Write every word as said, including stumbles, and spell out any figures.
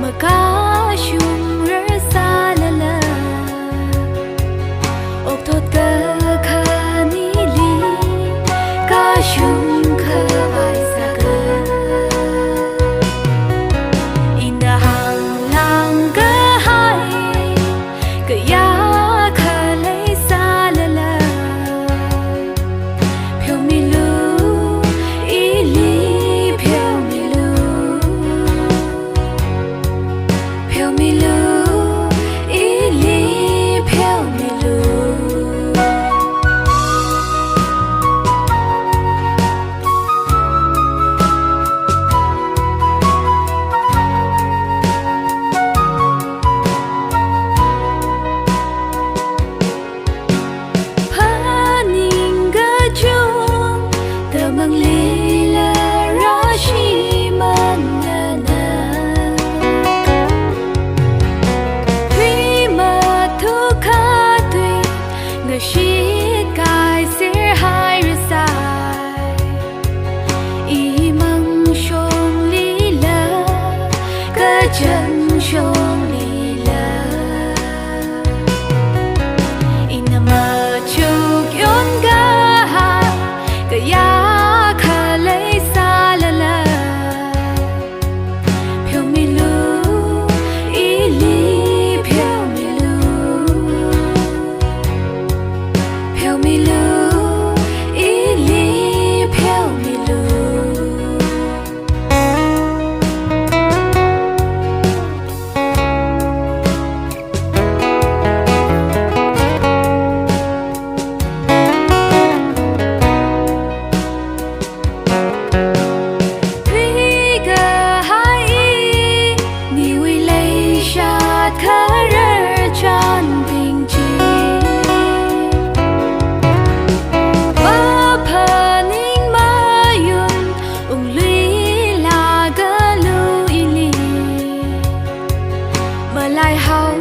Kashung rarsālala, oktot kakhanili kashung khavai sāga. Ina hānglāng kahai kayākha leisālala, pheomilu, ili pheomilu. Pheomilu, ili pheomilu. Phaning kachung, tamanglila rāshimānna. Tui mathukha tui, ngashit kai ser hairasai. Imang shonglila, kachang shonglila, ina machuk yonkahai kayākha leisālala, pheomilu, ili pheomilu. Pheomilu, ili pheomilu. Tui kahai iniwui leishat kharar chānbing chi, maphaning mayun ungluila kalu ili, malaihao